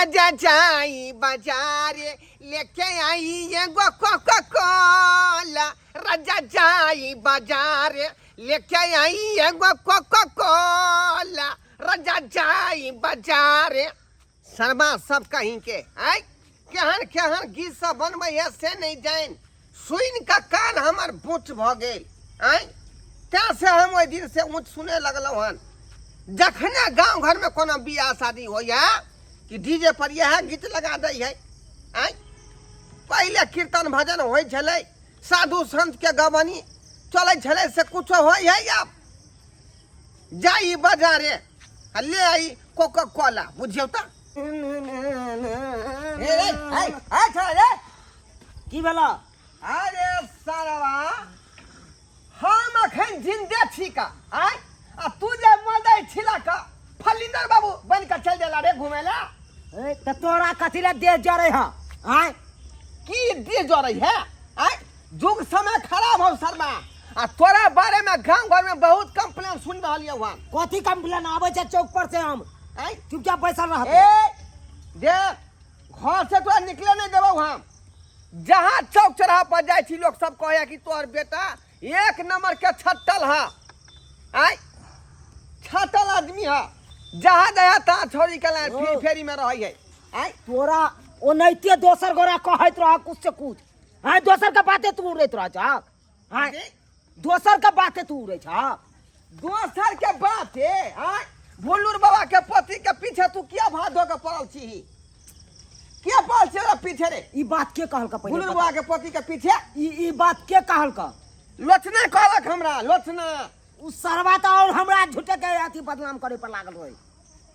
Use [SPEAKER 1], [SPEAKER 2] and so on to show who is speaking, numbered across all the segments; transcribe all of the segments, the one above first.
[SPEAKER 1] राजा जाई बाजारे लेके आई एगो कोका कोला, राजा जाई बाजारे लेके आई एगो कोका कोला, राजा जाई बाजारे। शर्मा सब कहीं के आय केहन केहन गीत सब बनबै है से नहीं जान, सुनि कऽ कान हमर बूट भऽ गेल। आँय, तेँ से हम ओहि दिन से ऊँच सुने लगलहुँ हन। जखने गाँव घरमे कोनो बियाह शादी होइए कि डीजे पर इएह गीत लगा दै है। आँय, पहिले कीर्तन भजन होइ छलै, साधु संतके गबनी चलै छलै, से कुछो होइ है आब। जाई बाजारे आ ले आई कोका कोला, बुझियौ तऽ। ए रे, ए, ए, छोड़ा रे।
[SPEAKER 2] की भेला?
[SPEAKER 1] अरे सारवा, हम अखन जिंदे छी का आय, आ तू जे मदै छिला का फलिंदर बाबू बन के चल देला रे घूमे ला।
[SPEAKER 2] ए त तोरा कथी ला देह जरै ह? आय
[SPEAKER 1] की देह जरै है? आय जुग समय खराब हो शर्मा, आ तोरा बारे में गांव घर में बहुत कंप्लेन सुन रहल यौ हम।
[SPEAKER 2] कथी कंप्लेन आबै छै चौक पर से? हम
[SPEAKER 1] आय
[SPEAKER 2] चुपचाप बैसल रह।
[SPEAKER 1] ए देख, घर से तोरा निकले नहीं देबौ हम। जहाँ चौक चौराहा पर जाइ छी लोग सब कहैया कि तोहर बेटा एक नंबर के छट्टल है। आय छट्टल आदमी है, जहाँ जाया तहाँ छोड़ी के लाए
[SPEAKER 2] ओ।
[SPEAKER 1] फेरी में रहै है। आय
[SPEAKER 2] तोरा ओनाहिते दोसर गोरा कहैत रह कुछ से कुछ। आय दोसर के बाते तू उड़ैत रह जा। आय दोसर के बाते तू उड़ै छ।
[SPEAKER 1] दोसर के बाते? आय भुल्लुर बाबा के पति के पीछे तू किया भात धो के पड़ल छी? किया पड़ल छी ओकरा पीछे रे?
[SPEAKER 2] ई बात के कहलक पहिले?
[SPEAKER 1] भुल्लुर
[SPEAKER 2] बता।
[SPEAKER 1] बाबा के पति के पीछे
[SPEAKER 2] ई बात के कहलक?
[SPEAKER 1] लोचना कहलक हमरा, लोचना।
[SPEAKER 2] उ सरवा तऽ और हमरा झूठे के अथी बदनाम करे पर लागल रहे।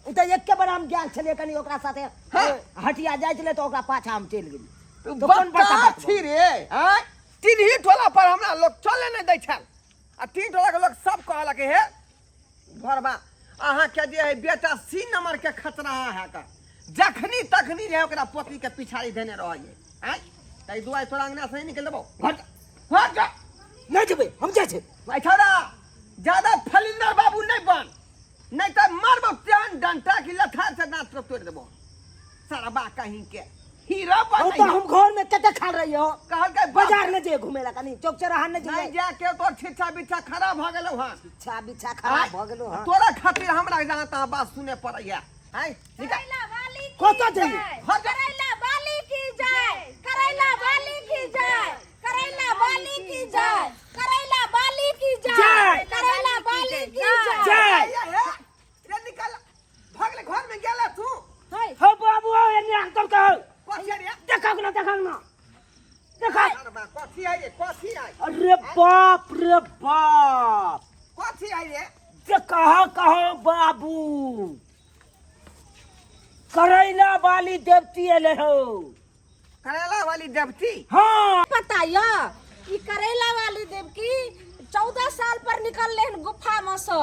[SPEAKER 2] उ तऽ एके बेर हम गेल छलियै कनी ओकरा साथे।
[SPEAKER 1] हाँ।
[SPEAKER 2] हटिया जाइ छलै तऽ ओकरा पाछा हम चलि गेली।
[SPEAKER 1] तू
[SPEAKER 2] तऽ कोन बड़का
[SPEAKER 1] बता
[SPEAKER 2] बात
[SPEAKER 1] छी रे? आँय, तीनही टोला पर हमरा लोग चले नहि दै छल, आ तीन टोला के लोग सब कहलक हे घरबा अहाँके जे है बेटा सी नंबर के खतरा है का, जखनी तखनी रहे ओकरा पोती के पिछाड़ी देने रहै। आँय, ताहि दुआरे तोरा अंगना से नहीं निकल देबौ। घर जा, घर जा।
[SPEAKER 2] नहि जेबै हम, जाइ छै।
[SPEAKER 1] भाई छौड़ा, ज्यादा फलिंदर बाबू नहीं बन, नहीं तो मारबो तेहन डंटा कि लथार से दांत तोड़ देबो। सरबा कहीं के हीरो
[SPEAKER 2] हम
[SPEAKER 1] बन।
[SPEAKER 2] तऽ हम घर में कते खाल रही हो।
[SPEAKER 1] कहलकै
[SPEAKER 2] बाजार न जे घूमे ला, कनी चौक चौराहा न
[SPEAKER 1] नहीं
[SPEAKER 2] जे
[SPEAKER 1] जाके तोर छिच्छा बिच्छा खराब भऽ गेलौ हन।
[SPEAKER 2] छिच्छा बिच्छा खराब भऽ गेलौ हन।
[SPEAKER 1] तोरा खातिर हमरा जहाँ तहाँ बात सुने पड़ैया। आय निकल।
[SPEAKER 3] करैला वाली की
[SPEAKER 2] कतऽ जइयै?
[SPEAKER 3] जय?
[SPEAKER 1] हट जा।
[SPEAKER 3] करैला वाली की जय, करैला वाली की जय, करैला वाली की जय, करैला वाली की जय,
[SPEAKER 2] जय।
[SPEAKER 3] करैला वाली की जय।
[SPEAKER 2] जय।
[SPEAKER 1] हे, रे निकल, भागले घर में गेला तू।
[SPEAKER 3] है।
[SPEAKER 2] हो बाबू, हो एने अंकल कहो।
[SPEAKER 1] कथी रे?
[SPEAKER 2] देखा ना, देखा ना, देखा।
[SPEAKER 1] अरे बा, कथी है रे? कथी है?
[SPEAKER 2] अरे बाप रे बाप।
[SPEAKER 1] कथी है रे?
[SPEAKER 2] जे कहा कहो बाबू, करैला वाली देवती एले हो।
[SPEAKER 1] करेला वाली देवती?
[SPEAKER 2] हाँ।
[SPEAKER 3] पता या ई करैला वाली देवकी 14 साल पर निकलले हन गुफा में से।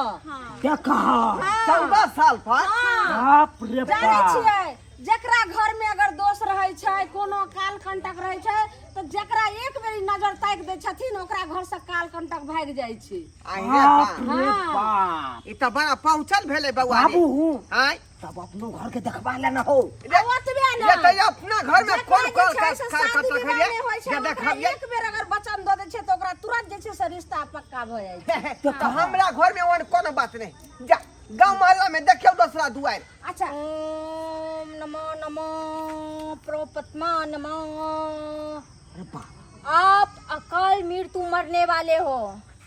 [SPEAKER 2] देखा।
[SPEAKER 3] हाँ।
[SPEAKER 1] 14 साल पर?
[SPEAKER 3] हाँ।
[SPEAKER 2] बाप रे
[SPEAKER 3] जानै
[SPEAKER 2] बाप।
[SPEAKER 3] छियै, जेकरा घर में अगर दोष रहै छै, कोनो काल कंटक रहै छै, तऽ जेकरा एक बेर नजर ताकि दै छथिन ओकरा घर से काल कंटक भागि जाइ छै।
[SPEAKER 1] आई रे
[SPEAKER 2] बाप
[SPEAKER 1] बा।
[SPEAKER 2] रे
[SPEAKER 3] हाँ।
[SPEAKER 2] बाप,
[SPEAKER 1] ई तऽ बड़ा पहुँचल भेलै बौआ रे।
[SPEAKER 2] बाबू।
[SPEAKER 1] आँय।
[SPEAKER 2] तब अपनो घर के देखबा ले ना हो।
[SPEAKER 1] रे,
[SPEAKER 3] आ ओतबे
[SPEAKER 1] ये
[SPEAKER 3] ने
[SPEAKER 1] तऽ अपना घर में
[SPEAKER 3] जेकरा
[SPEAKER 1] कोन
[SPEAKER 3] जे
[SPEAKER 1] कोन
[SPEAKER 3] छै
[SPEAKER 1] काज
[SPEAKER 3] से
[SPEAKER 1] काज
[SPEAKER 3] शादी
[SPEAKER 1] करतक
[SPEAKER 3] विवाह
[SPEAKER 1] रे?
[SPEAKER 3] नहि होइ छै,
[SPEAKER 1] जे
[SPEAKER 3] ओकरा
[SPEAKER 1] देखबियै।
[SPEAKER 3] एक बेर अगर वचन दऽ दै छै तऽ ओकरा तुरंत जे छै से रिश्ता पक्का भऽ जाइ छै।
[SPEAKER 1] तऽ हमरा घर में ओहन कोनो बात नहि। जा गाँव मोहल्ला में देखियौ दोसरा दुआरि।
[SPEAKER 3] अच्छा।
[SPEAKER 4] ओम नमो नमो प्रोपत्मा नमो।
[SPEAKER 2] अरे बाप,
[SPEAKER 4] आप अकाल मृत्यु मरने वाले हो।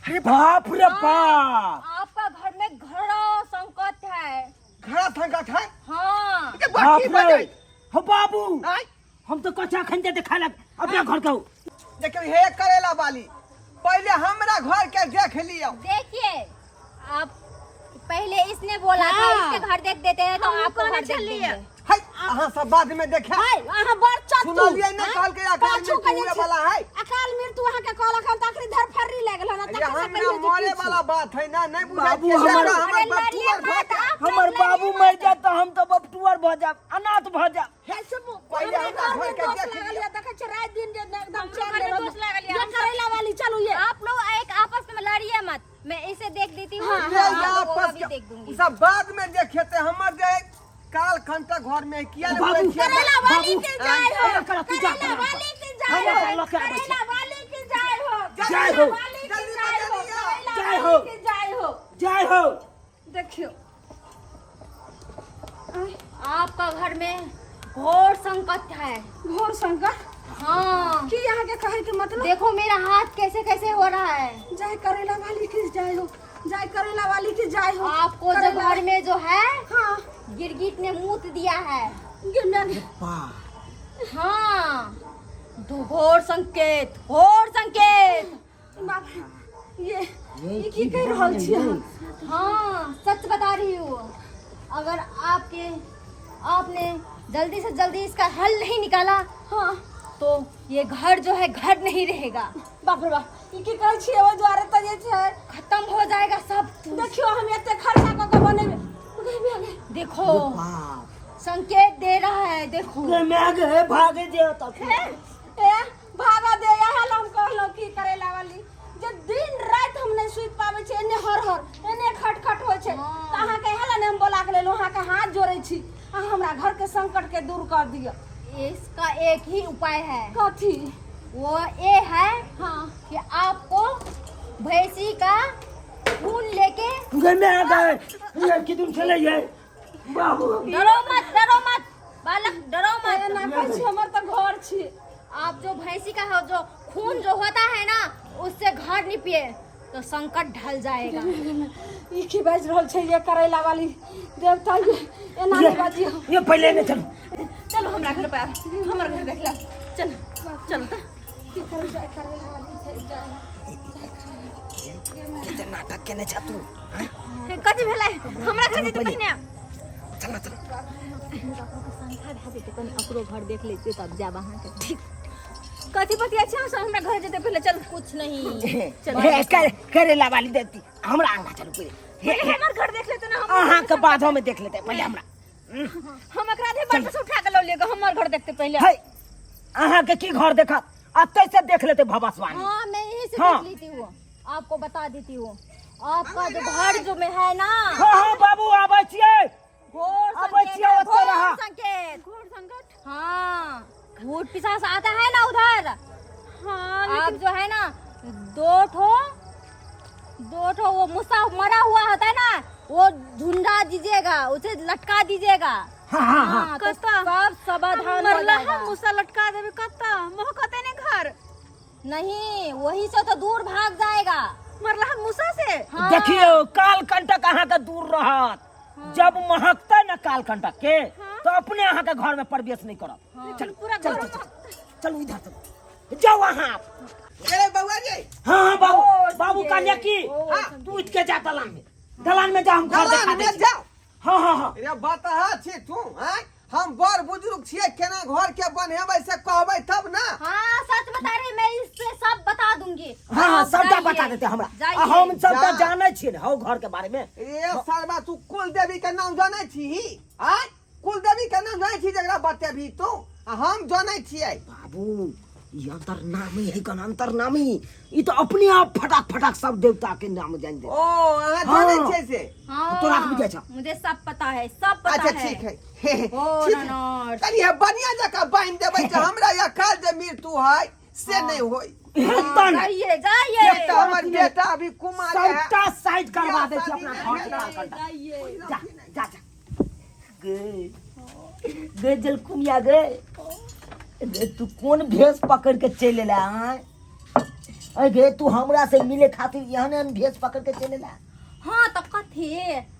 [SPEAKER 2] अरे बाप रे बाप,
[SPEAKER 4] आपका घर में घड़ा संकट है।
[SPEAKER 1] घड़ा संकट है?
[SPEAKER 4] हाँ।
[SPEAKER 1] ये
[SPEAKER 2] बाप
[SPEAKER 1] बाकी
[SPEAKER 2] रे।
[SPEAKER 1] बजै।
[SPEAKER 2] हो बाबू।
[SPEAKER 1] आँय?
[SPEAKER 2] हम तो कच्चा खंजे देखा लग अपना घर के।
[SPEAKER 1] देखियौ हे करेला वाली, पहले हमरा घर के देख लियौ।
[SPEAKER 4] देखिए आप पहले इसने बोला था
[SPEAKER 3] हाँ।
[SPEAKER 4] इसके घर देख देते हैं तो
[SPEAKER 3] हम
[SPEAKER 4] आपको
[SPEAKER 3] कहने
[SPEAKER 4] घर देख
[SPEAKER 3] छलियै।
[SPEAKER 4] देंगे।
[SPEAKER 1] है, अहाँ सब बाद में देखे।
[SPEAKER 3] हाय, अहाँ बड़ चतुर।
[SPEAKER 1] सुनलियै नहि?
[SPEAKER 3] हाँ?
[SPEAKER 1] कहलकै अकाल
[SPEAKER 3] पाछू
[SPEAKER 1] मृत्यु
[SPEAKER 3] के जे
[SPEAKER 1] हुए
[SPEAKER 3] छै-
[SPEAKER 1] वाला है।
[SPEAKER 3] अकाल मृत्यु अहाँके कहलक हन तऽ अखनी धरफड़ी लागि गेल हन,
[SPEAKER 1] ये
[SPEAKER 3] तखन से
[SPEAKER 1] हमरा
[SPEAKER 3] कहियौ जे
[SPEAKER 1] मरे
[SPEAKER 3] की
[SPEAKER 1] वाला बात है ना, नहीं बुझै
[SPEAKER 2] बाबू,
[SPEAKER 1] छियै।
[SPEAKER 2] हमर-
[SPEAKER 1] हमर
[SPEAKER 4] अरे
[SPEAKER 1] बाप
[SPEAKER 4] लड़िए
[SPEAKER 1] टुअर भऽ
[SPEAKER 4] मत,
[SPEAKER 1] जायत।
[SPEAKER 4] आप लोग
[SPEAKER 2] हमर बाबू
[SPEAKER 4] लड़िए
[SPEAKER 2] मर
[SPEAKER 4] मत।
[SPEAKER 2] जात तऽ हम तऽ बपटुअर भऽ जायब, अनाथ भऽ जायब।
[SPEAKER 3] हे सुबु,
[SPEAKER 1] पहिले
[SPEAKER 3] हमरा
[SPEAKER 1] हमरा
[SPEAKER 3] घर में
[SPEAKER 1] घर के
[SPEAKER 3] दोष
[SPEAKER 1] देख
[SPEAKER 3] लागल
[SPEAKER 1] लिअ।
[SPEAKER 3] ये, देखै छियै राति दिन जे एकदम
[SPEAKER 4] हमरो
[SPEAKER 3] चैन
[SPEAKER 4] घर में
[SPEAKER 3] नहि
[SPEAKER 4] दोष लागल ये,
[SPEAKER 3] ये
[SPEAKER 4] हम सब-
[SPEAKER 3] करैला वाली चलू ये।
[SPEAKER 4] आप लोग एक आपस में लड़िए मत, मैं इसे देख देती हूँ,
[SPEAKER 3] हाँ,
[SPEAKER 1] ले
[SPEAKER 4] आप
[SPEAKER 1] जा
[SPEAKER 4] लोगों का
[SPEAKER 1] आपस
[SPEAKER 4] भी
[SPEAKER 1] के-
[SPEAKER 4] देख दूंगी।
[SPEAKER 1] उ सब बाद में देखेते, हमर जे काल खंटा घर में किया ने
[SPEAKER 2] बाबू,
[SPEAKER 1] बोलै छियै?
[SPEAKER 3] करेला वाली
[SPEAKER 2] बाबू,
[SPEAKER 3] के जय हो
[SPEAKER 2] एना करा, तू जा,
[SPEAKER 3] करेला
[SPEAKER 2] करा।
[SPEAKER 3] वाली के जय
[SPEAKER 2] हम
[SPEAKER 3] हो
[SPEAKER 2] अपन लऽ के आबै छी।
[SPEAKER 3] करेला वाली के जय हो
[SPEAKER 2] जय हो।
[SPEAKER 3] वाली के
[SPEAKER 1] जल्दी
[SPEAKER 3] जय हो
[SPEAKER 1] बजा लिअ।
[SPEAKER 3] करेला
[SPEAKER 2] जय
[SPEAKER 3] वाली
[SPEAKER 2] हो।
[SPEAKER 3] के जय हो
[SPEAKER 2] जय हो।
[SPEAKER 3] देखियो।
[SPEAKER 4] आपका घर में घोर संकट है।
[SPEAKER 3] घोर संकट?
[SPEAKER 4] हाँ।
[SPEAKER 3] की यहाँ के कहे के मतलब?
[SPEAKER 4] देखो मेरा हाथ कैसे कैसे हो रहा है।
[SPEAKER 3] जय करेला वाली की जय हो, जय करेला वाली की जय हो।
[SPEAKER 4] आपको जो
[SPEAKER 3] करेला-
[SPEAKER 4] घर में जो है
[SPEAKER 3] हाँ
[SPEAKER 4] गिरगिट ने मूत दिया है।
[SPEAKER 3] गिरना।
[SPEAKER 4] हाँ, घोर संकेत, घोर संकेत।
[SPEAKER 3] बाप रे, ये की कहि रहल छी अहाँ?
[SPEAKER 4] हाँ सच बता रही हूँ, अगर आपके आपने जल्दी से जल्दी इसका हल नहीं निकाला
[SPEAKER 3] हाँ
[SPEAKER 4] तो ये घर जो है घर नहीं रहेगा।
[SPEAKER 3] बाप रे बाप, ई की कहै छियै? ओहि दुआरे तऽ जे छै
[SPEAKER 4] खत्म हो जाएगा सब।
[SPEAKER 3] देखियो हम एते खर्चा कऽ के बनेबै।
[SPEAKER 4] देखो संकेत दे रहा है, देखो।
[SPEAKER 2] गे मैं गे भागे जे त
[SPEAKER 3] ए भागा दे, इएह लए हम कहलहुँ की करेला वाली जे दिन राति हम नहि सुति पाबै छी, एने हर हर एने खट खट होइ छै। तऽ अहाँके इएह लए ने हम बोला के लेलहुँ। अहाँके हाथ जोड़ै छी, अहाँ हमरा घर के संकट के दूर कर दिअ।
[SPEAKER 4] इसका एक ही उपाय है।
[SPEAKER 3] कथी?
[SPEAKER 4] वो ये है
[SPEAKER 3] हाँ
[SPEAKER 4] कि आपको भैंसी का खून लेके
[SPEAKER 2] गे मैं गे ये की तुम चले ये बाबू।
[SPEAKER 4] डरो मत, डरो मत बालक, डरो मत।
[SPEAKER 3] एना कहै छी, हमर तऽ घर छी।
[SPEAKER 4] आप जो भैंसी का हो, जो खून जो होता है ना, उससे घर निपिए तो संकट ढल जाएगा।
[SPEAKER 3] ई की बाजि रहल छै ये करैला वाली देवता? ये एना नहि बाजियौ।
[SPEAKER 2] ये पहले ने चलो।
[SPEAKER 3] चलो हमरा घर पर, हमर घर देखला। चलो चलो तऽ की करू, जाय करैला वाली छै, जाय।
[SPEAKER 1] कते नाटक केने छ तू?
[SPEAKER 4] कथी भेलै? हमरा घर जेतै पहिने।
[SPEAKER 1] चल चल।
[SPEAKER 4] संख्या भए जेतै कनि, ओकरो घर देख लै छियै तब जायब अहाँके। ठीक कथी बतिया छी अहाँ सब? हमरा घर जेतै पहिले, चल। कुछ नहीं।
[SPEAKER 2] हे कर करेला वाली देती, हमरा आंगा चलू पहिले। हे,
[SPEAKER 4] पहिले
[SPEAKER 2] हे,
[SPEAKER 4] हमर घर देख लेते ना हम।
[SPEAKER 2] अहाँ के बाद हम देख लेते, पहले हमरा।
[SPEAKER 4] हम एकरा दे बाटे से उठा के लऽ लिअ, हमर घर देखते पहिले।
[SPEAKER 2] हे, अहाँ के की घर देखत? अतै से देख लेते भवसवानी।
[SPEAKER 4] हाँ, मैं यही से
[SPEAKER 2] हाँ।
[SPEAKER 4] देख लेती हूँ, आपको बता देती हूँ। आपका जो घर जो में है ना।
[SPEAKER 2] हाँ हाँ बाबू, आबै छियै।
[SPEAKER 4] घोर
[SPEAKER 2] आबै
[SPEAKER 4] संकेत
[SPEAKER 2] छियै,
[SPEAKER 4] है,
[SPEAKER 2] ओतऽ
[SPEAKER 4] घोर
[SPEAKER 2] रहा।
[SPEAKER 4] संकेत, घोर संकट। हाँ, भूत पिशाच आता है ना उधर।
[SPEAKER 3] हाँ।
[SPEAKER 4] आप जो है ना दो ठो वो मुसा मरा हुआ होता है ना, वो झुंडा दीजिएगा, उसे लटका दीजिएगा।
[SPEAKER 2] हाँ हाँ हाँ
[SPEAKER 4] हाँ, तो
[SPEAKER 3] कत्ता?
[SPEAKER 4] सब समाधान हो
[SPEAKER 3] मरला
[SPEAKER 4] जाएगा।
[SPEAKER 3] मुसा लटका देबै कत्ता महकते ने घर?
[SPEAKER 4] नहीं, वही से तो दूर भाग जाएगा।
[SPEAKER 3] मरला मूसा से?
[SPEAKER 4] हाँ।
[SPEAKER 2] देखियो, काल कंटक अहाँ के दूर रहत। जब महकते न काल कंटक के, तो अपने अहाँ के घर में प्रवेश नहीं करत। चल
[SPEAKER 3] पूरा
[SPEAKER 2] चल
[SPEAKER 3] घर
[SPEAKER 2] चल चल, चलू इधर, चलू, जाओ अहाँ आप।
[SPEAKER 1] अरे बउआ जी।
[SPEAKER 2] हाँ हाँ बाबू, बाबू कन्या की तू उठ के जा दलान में, दलान में जा, हम घर
[SPEAKER 1] दलान
[SPEAKER 2] देखा
[SPEAKER 1] में
[SPEAKER 2] दै छी।
[SPEAKER 1] जाओ।
[SPEAKER 2] हाँ हाँ हाँ
[SPEAKER 1] रे बतहा छी तू हैं? हम बड़ बुजुर्ग छियै, केना घर के बन्हेबै से कहबै तब ना।
[SPEAKER 4] हाँ सच बता रही, मैं इससे सब बता दूंगी।
[SPEAKER 2] हाँ हाँ
[SPEAKER 4] आप
[SPEAKER 2] सबटा
[SPEAKER 4] जाइए।
[SPEAKER 2] बता देते हमरा।
[SPEAKER 4] जाइए।
[SPEAKER 2] आ हम सबटा
[SPEAKER 1] जा।
[SPEAKER 2] जानै छियै ने हौ घर के बारे में।
[SPEAKER 1] ए सरबा, तू कुल देवी के नाम जानै छी? आय कुल देवी के नाम जानै छी जकरा बतेबही तू? आ हम जानै छियै।
[SPEAKER 2] बाबू, ई अंतर्नामी है कन, अंतर्नामी। ई तो अपने आप फटाक फटाक सब देवता के नाम जान दे।
[SPEAKER 1] ओ अहाँ जानै
[SPEAKER 2] हाँ।
[SPEAKER 1] छियै से?
[SPEAKER 4] हाँ,
[SPEAKER 2] तोरा के बुझै छौ?
[SPEAKER 4] मुझे सब पता है, सब पता
[SPEAKER 1] अच्छा
[SPEAKER 4] है।
[SPEAKER 1] ठीक है।
[SPEAKER 4] ओ
[SPEAKER 1] ठीक है।
[SPEAKER 4] ननद।
[SPEAKER 1] कनि हे बढ़िया जकाँ बान्हि देबै जे हमरा अकाल जे मृत्यु है से नहि होय।
[SPEAKER 2] हेतन।
[SPEAKER 4] जाइए जाइए।
[SPEAKER 1] एक तऽ हमर बेटा अभी कुमार है।
[SPEAKER 2] सबटा साइड करवा दै छी अपना घर के काल कंटक।
[SPEAKER 4] जाइए।
[SPEAKER 2] जा जा जा। गे गे जलकुमिया गे, गे तू कोन भेष पकड़ के चलि एला? आँय अरे गे, तू हमरा से मिले खातिर एहन एहन भेष पकड़ के चलि एला?
[SPEAKER 4] हाँ तऽ कथी,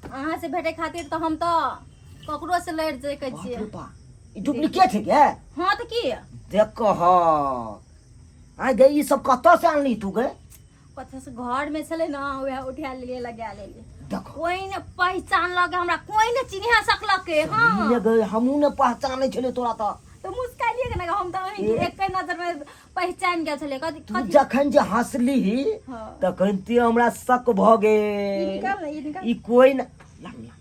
[SPEAKER 4] अहाँ से भेटे खातिर तऽ हम तऽ ककरो से लड़ि सकै
[SPEAKER 2] बाप
[SPEAKER 4] छियै।
[SPEAKER 2] रे बा, ई डुप्लीकेट है गे।
[SPEAKER 4] हाँ तऽ की?
[SPEAKER 2] देख ह, आँय गे, ई सब कतऽ से आनली तू गे?
[SPEAKER 4] कथी से घर में छलै ना, वएह उठा लेलियै, लगा लेलियै।
[SPEAKER 2] देखो।
[SPEAKER 4] कोई ने पहचानलक हमरा, कोई ने चिन्हा सकलक। हाँ
[SPEAKER 2] ने गे, हमहूँ ने पहचानै छलियै तोरा तऽ।
[SPEAKER 4] तऽ मुस्काइलियै के ना, हम तऽ अहीं के एके नजर में पहचान गेल छलियै। कथी?
[SPEAKER 2] तू
[SPEAKER 4] कथी?
[SPEAKER 2] जखन जे हँसली
[SPEAKER 4] हाँ।
[SPEAKER 2] तखन ते हमरा शक भऽ
[SPEAKER 4] ई
[SPEAKER 2] गेल।
[SPEAKER 4] निकाल ने, ई निकाल।
[SPEAKER 2] ई कोई न ला, ला।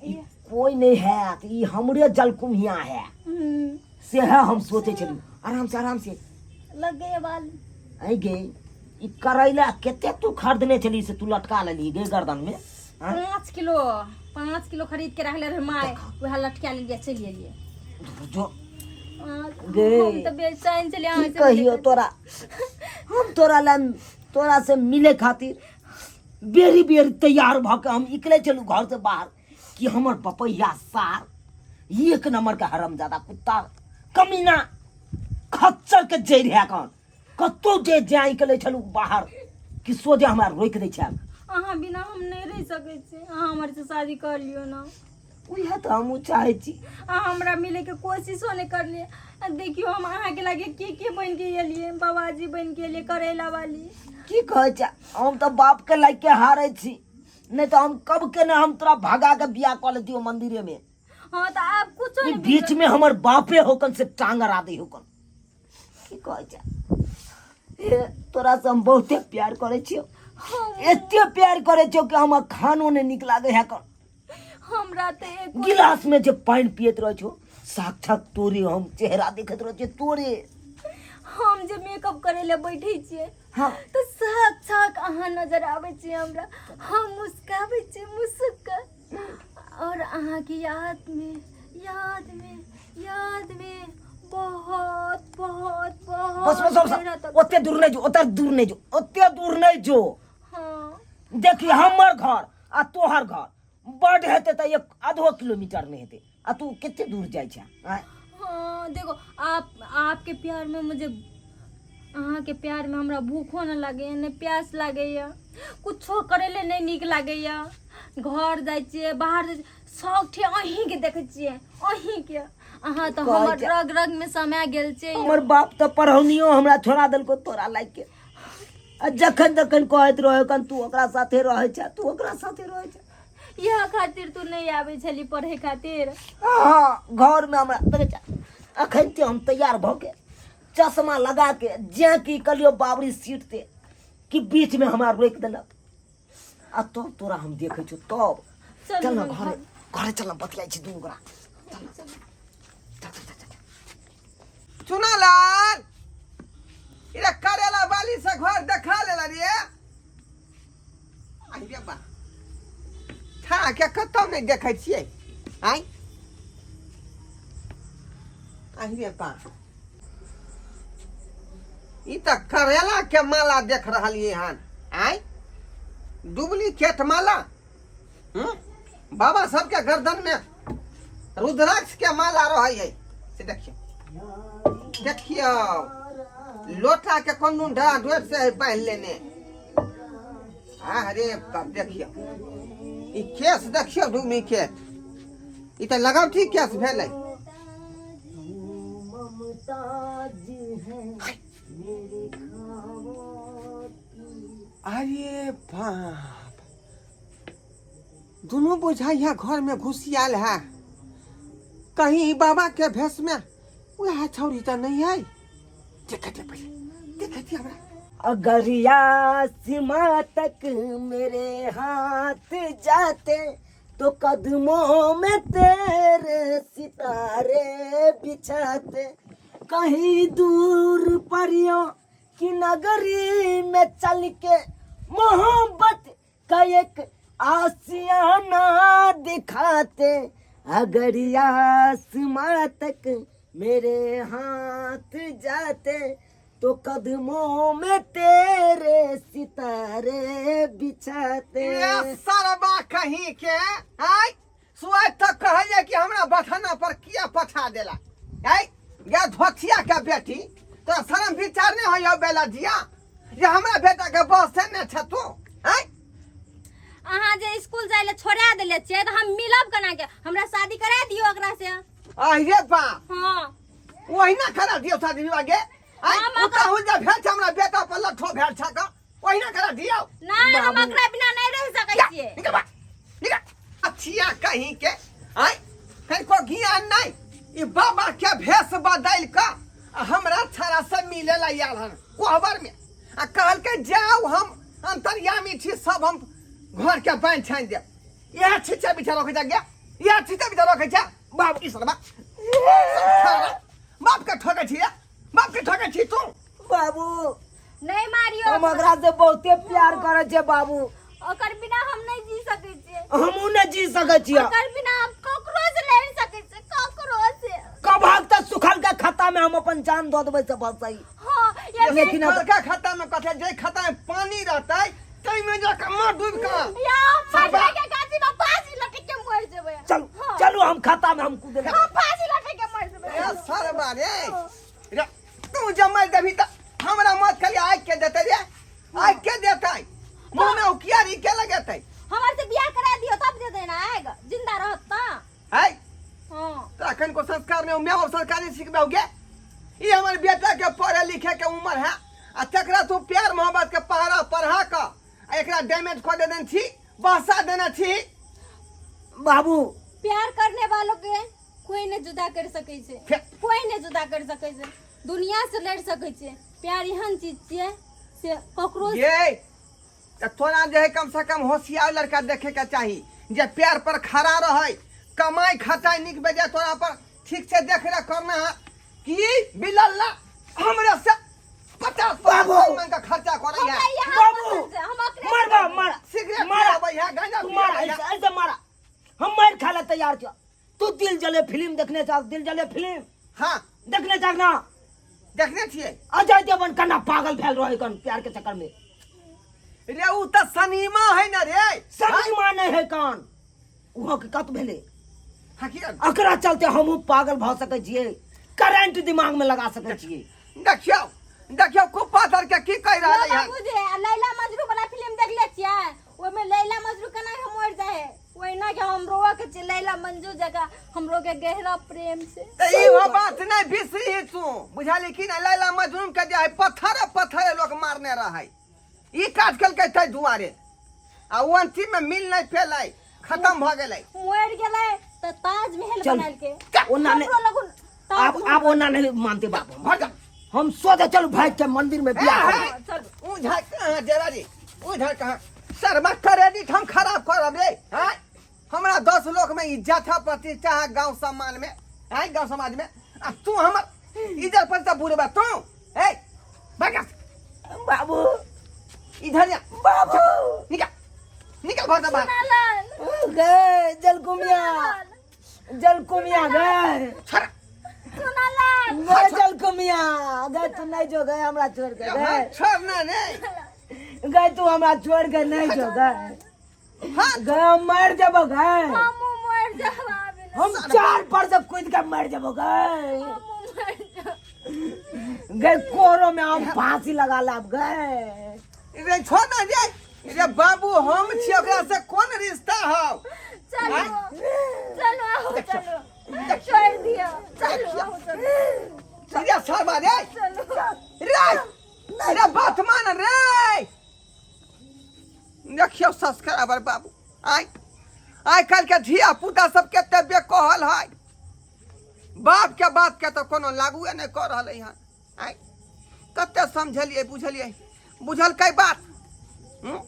[SPEAKER 2] ई कोई नहीं है, ई हमरे जलकुम्हिया है। से है, हम सोचे छली। आराम से, आराम से।
[SPEAKER 4] लग गए बाल।
[SPEAKER 2] आई गे, ई करैला कते तू खरीदने छली से तू लटका लेली गे गर्दन में? हाँ?
[SPEAKER 4] 5 किलो। 5 किलो खरीद के रखले रहे माय, वएह लटका लेलियै, चलि एलियै।
[SPEAKER 2] जो गे।
[SPEAKER 4] हम तऽ बेचैन छलियै अहाँ
[SPEAKER 2] की
[SPEAKER 4] से
[SPEAKER 2] कहियो
[SPEAKER 4] मिलै
[SPEAKER 2] तोरा, हम तोरा लए, तोरा से मिले खातिर बेरी बेरी तैयार भऽ के हम निकले छलहुँ घर से बाहर कि हमर बपैया सार एक नंबर के हरामजादा कुत्ता कमीना खच्चर के जड़ि है कन कतौ जे जाय निकले छलहुँ बाहर कि सोझे हमरा रोकि दै छल।
[SPEAKER 4] अहाँ बिना हम नहि रहि सकै छी, अहाँ हमर से शादी कर लियौ ने।
[SPEAKER 2] उएह तऽ हमहूँ चाहै छी।
[SPEAKER 4] अहाँ हमरा मिलैके कोशिशो नहि करलियै आ देखियौ हम अहाँके लागे के के बनि के एलियै, बाबाजी बनि के एलियै, करैला वाली।
[SPEAKER 2] की कहै छै, हम तऽ बापके लागि के हारै छी, नहि तऽ हम कब के ने हम तोरा भगा के बियाह कऽ लेतियो मंदिरे में।
[SPEAKER 4] हाँ तऽ आब कुछो
[SPEAKER 2] ई
[SPEAKER 4] नहि।
[SPEAKER 2] बीच में हमर बापे होकन से टांग अड़ा दै होकन। की कहै छै हे, तोरा से हम बहुते प्यार करै छियौ, एते प्यार करै छियौ कि हमर खानो नहि नीक लागै है कन।
[SPEAKER 4] हमरा तऽ एको
[SPEAKER 2] गिलास में जे पानि पियैत रहै छौ, साक्षात तोरे हम चेहरा देखैत रहै छियै तोरे।
[SPEAKER 4] हम जे मेकअप करै लए बैठै छियै तऽ साक्षात अहाँ नजर आबै छियै हमरा। हम मुस्काबै छियै मुसुक कऽ और अहाँके याद में, याद में, याद में बहुत बहुत बहुत
[SPEAKER 2] बस बस बस।
[SPEAKER 4] मेरा तक।
[SPEAKER 2] ओते दूर नहि जो, ओते दूर नहि जो, ओते दूर नहि जो। देखी, हमर घर आ तोहर घर बड हेतै तऽ एक आधो किलोमीटर नहि हेतै आ तू कते दूर जाइ छै आँय?
[SPEAKER 4] हाँ देखो, आप आपके प्यार में मुझे, अहाँके प्यार में हमरा भूखो न लागैया, ने प्यास लागैया, कुछो करै लए नहि नीक लागैया। घर जाइ छियै, बाहर जाइ छियै, सबठे अहीँके देखै छियै, अहीँके। अहाँ तऽ
[SPEAKER 2] कहै
[SPEAKER 4] हमर
[SPEAKER 2] छै-
[SPEAKER 4] रग रग में समा गेल छै।
[SPEAKER 2] हमर बाप तऽ पढ़ौनियो हमरा छोड़ा देलको तोरा लागि के आ जखन जखन कहैत रहै कन तू ओकरा साथे रहै छै, तू ओकरा साथे रहै छै।
[SPEAKER 4] इएह खातिर तू नहि आबै छली पढ़े खातिर।
[SPEAKER 2] हाँ, घरमे हमरा देखै छै, अखन ते हम तैयार भऽ के चश्मा लगा के जे की कहलियो बाबरी सीट ते कि बीच में हमरा रोकि देलक आ तब तोरा हम देखै छियौ तब।
[SPEAKER 4] चलू।
[SPEAKER 2] चल ना।
[SPEAKER 4] ने।
[SPEAKER 2] घरे घरे चल ना, बतियाइ छी दुनू गोरा। चल चल चल चल चल।
[SPEAKER 1] चुनालाल, इरे करेला वाली से घर देखा लेला रे। आई रे बा, था के कतौ नहि देखै छियै। आइ आई रे बा, ई तऽ करेला के माला देख रहलियै हन। आइ डुप्लीकेट माला। बाबा सबके गर्दन में रुद्राक्ष के माला रहै है से देखियौ, देखियौ, लोटा के कोन डरा डोर से है बान्हि लेने। अरे बाप, देखियौ ई केस, देखियौ डुप्लीकेट, ई तऽ लगावटी केस भेलै।
[SPEAKER 2] मुमताज है मेरे ख्वाबों की।
[SPEAKER 1] अरे बाप, दुनू बुझाइया घर में घुसियाल है। कहीं ई बाबा के भेष में वह छौरी तऽ नहीं है? देखते पहिले, देखते हमरा।
[SPEAKER 2] अगर आसमां तक मेरे हाथ जाते तो कदमों में तेरे सितारे बिछाते, कहीं दूर परियों की नगरी में चल के मोहब्बत का एक आशियाना दिखाते, अगर आसमां तक मेरे हाथ जाते तो कदमों में तेरे सितारे बिछाते।
[SPEAKER 1] ये सरबा कहीं के, आय सुआइ तक कहैया कि हमरा बथाना पर किया पठा देला। आय गे धोथिया के बेटी, तोरा शरम विचार नहीं होइयो बेला जिया जे हमरा बेटा के बस से ने छ तू? आय
[SPEAKER 4] अहाँ जे स्कूल जाय ले छोड़ा देले छियै तऽ हम मिलब केना के? हमरा शादी करा दियौ ओकरा से।
[SPEAKER 1] अरे बाप। ओहिना करा दियौ शादी विवाह गे? आय
[SPEAKER 4] हम
[SPEAKER 1] उता हुल जा भेल छै हमरा बेटा पर लट्ठो भेल छै का, ओहिना करा दियौ?
[SPEAKER 4] नहि, हम ओकरा बिना नहि रहि सकै
[SPEAKER 1] जा,
[SPEAKER 4] छियै।
[SPEAKER 1] निकल बाहर, निकल। अथिया कहीं के, आय कनिको ज्ञान नहीं। ई बाबा के भेष बदल के आ हमरा छड़ा से मिले ला आयल हन कोहबर में आ कहलकै जाउ, हम अंतर्यामी छी, सब हम घर के बान्हि छानि देब। इएह छिछा बिछा रखै छै गे, इएह छिछा बिछा रखै छै। बाप ई सरबा बाप के ठकै छी, बाप के ठकै छी तू।
[SPEAKER 2] बाबू।
[SPEAKER 4] नहीं मारियो।
[SPEAKER 2] हम ओकरा से बहुते प्यार करे छे बाबू।
[SPEAKER 4] ओकर बिना हम नहीं जी सकै छियै।
[SPEAKER 2] हमहूँ नहि जी सकै छियै।
[SPEAKER 4] ओकर बिना हम ककरो से लड़ सकै छियै, ककरो से।
[SPEAKER 2] कभाग तक सुखल के खाता में हम अपन जान दऽ देबै से बस सही।
[SPEAKER 4] हाँ, या फिर
[SPEAKER 2] लेकिन अब-
[SPEAKER 1] बड़का खाता में कथे जे खाता में पानी रहतै ताहिमे जाके माँ डूबि कऽ
[SPEAKER 4] या हम मरबै के गाछी में फांसी लटक के मर जेबै।
[SPEAKER 2] चलू
[SPEAKER 4] हाँ।
[SPEAKER 2] चलू, हम खाता में हम कूदे।
[SPEAKER 4] हम फांसी लटक के मर जेबै।
[SPEAKER 1] ए सरबा रे, रे तू जमाइ देबही तऽ हमरा मत खाली आगि के देतै रे, आगि के देतै, मुँह में उकियारी के लगेतै?
[SPEAKER 4] हमर से बियाह करा दियो तब दे देना आएगा, जिंदा रहत त।
[SPEAKER 1] है।
[SPEAKER 4] हाँ।
[SPEAKER 1] तो अखन को संस्कार नहीं, मैं संस्कार नहीं सिखबे गे। ई हमर बेटा के पढ़े लिखे के उम्र है आ तकरा तू प्यार मोहब्बत के पहरा पढ़ा क आ एकरा डैमेज कऽ देने छी, बहसा देने छी।
[SPEAKER 2] बाबू,
[SPEAKER 4] प्यार करने वालों के कोई नहीं जुदा कर सकै छै, कोई नहीं जुदा कर सकै छै। दुनिया से लड़ सकै छै। प्यार एहन चीज छियै से ककरो
[SPEAKER 1] ये तऽ तोरा जे है कम से कम होशियार लड़का देखे के चाही जे प्यार पर खड़ा रहे, कमाई खटाई निक बेजाय तोरा पर ठीक से देख रेख करना है कि बिलल्ला हमरे से 50
[SPEAKER 2] बाबू!
[SPEAKER 1] मांग के खर्चा करे है।
[SPEAKER 4] हमरा यहाँ
[SPEAKER 2] बाबू!
[SPEAKER 4] पसंद छै, हम अकरे
[SPEAKER 2] मार बा मार।
[SPEAKER 1] सिगरेट
[SPEAKER 2] मारा।
[SPEAKER 1] पियाबै है, गांजा
[SPEAKER 2] तू मारा।
[SPEAKER 1] पियाबै है।
[SPEAKER 2] ऐसे ऐसे मारा, हम मार खा ले तैयार छ। तू दिल जले फिल्म देखने जा, दिल जले फिल्म?
[SPEAKER 1] हाँ।
[SPEAKER 2] देखने जा ना?
[SPEAKER 1] देखने छियै।
[SPEAKER 2] अजय देवगन कना पागल भेल रहे कन प्यार के चक्कर में।
[SPEAKER 1] रे उ तऽ सनीमा है ना रे।
[SPEAKER 2] सनीमा नहीं है कान, वहाँ के कत भेले।
[SPEAKER 1] हाँ, की
[SPEAKER 2] अकरा चलते हमहूँ पागल भऽ सकै छियै, करंट दिमाग में लगा सकै छियै।
[SPEAKER 1] देखियौ देखियौ, कुप्पा धर के की कहि रहलै हन।
[SPEAKER 4] बाबूजी, आ लैला मजनू वाला फिल्म देख ले छियै? ओहिमे लैला मजनू केना के मर जाए है, ओहिना के हमरो के छै लैला मंजू जगह हमरो के गहरा प्रेम से।
[SPEAKER 1] तऽ ई हो बात नहि बिसरी तू, बुझाली कि ना? लैला मजनू के जे है पत्थर पत्थर लोक मारने रहै, ई काज केलकै ताहि दुआरे आ ओ अंतिम में मिल नहि पेलै, खत्म भऽ गेलै।
[SPEAKER 4] मर गेलै तऽ ताजमहल
[SPEAKER 2] चल।
[SPEAKER 4] बनालके।
[SPEAKER 2] ओना नहि-
[SPEAKER 4] हमरो लगुन
[SPEAKER 2] आब आब ओना नहीं मानते बाप हम।
[SPEAKER 1] भर जा।
[SPEAKER 2] हम सोचे चलू भाग के मंदिर में बियाह
[SPEAKER 1] ए,
[SPEAKER 2] करबै।
[SPEAKER 1] हे, उधर कहाँ जरा जी, उधर कहाँ शर्मा, क्रेडिट हम खराब करब रे? हैं, हमरा 10 लोग में इज्जत है, प्रतिष्ठा है गांव सम्मान में है, गांव समाज में, आ तू हमर इज्जत प्रतिष्ठा बुढ़बा तू। ए बगस।
[SPEAKER 2] बाबू।
[SPEAKER 1] इधर जा।
[SPEAKER 2] बाबू।
[SPEAKER 1] निकल निकल घर से बाहर।
[SPEAKER 4] सुनालन।
[SPEAKER 2] गए जलकुमिया, जलकुमिया गए।
[SPEAKER 1] छोड़।
[SPEAKER 4] सुनालन।
[SPEAKER 2] गए जलकुमिया गए, तू नहीं जो गए, हमरा छोड़ के गए।
[SPEAKER 1] छोड़ ना नहीं।
[SPEAKER 2] गए, तू हमरा छोड़ के नहीं जो गए।
[SPEAKER 1] हाँ।
[SPEAKER 2] गए, हम मर जबो गए।
[SPEAKER 4] हमू मर जाब आबे।
[SPEAKER 2] हम चार पर से कूद के मर जबो गए।
[SPEAKER 4] हमू मर जाब।
[SPEAKER 2] गए, कोरो में हम फांसी लगा लाब गए।
[SPEAKER 1] रे छोड़ ना रे, रे बाबू, हम छी ओकरा से कोन रिश्ता हौ?
[SPEAKER 4] चलो चलो, आओ चलो, छोड़ दियो, चलो आओ चलो।
[SPEAKER 1] रे सरबा रे।
[SPEAKER 4] चलो।
[SPEAKER 1] रे रे, बात मान रे। देखियौ सब्सक्राइबर बाबू, आइ आइ काल्हि के धिया पुता सब कते बेकहल है, बाप के बात के तऽ कोनो लागुए नहि कऽ रहलै हन। आइ कते समझलियै बुझलियै, बुझलकै बात? हूँ?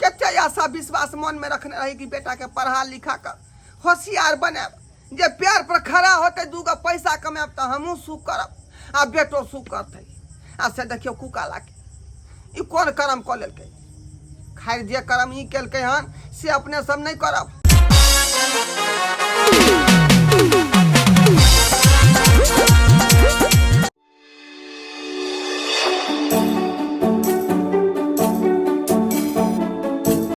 [SPEAKER 1] कते आशा विश्वास मन में रखने रही कि बेटा के पढ़ा लिखा कर होशियार बनायब, जे पैर पर खड़ा होते, दूगो पैसा कमायब तऽ हमहूँ सुख करब आ बेटो सुख करतै, आ से देखियौ कुकाला के ई कोन कर्म कऽ लेलकै। खैर, जे कर्म ई केलकै हन से अपने सब नहि करब।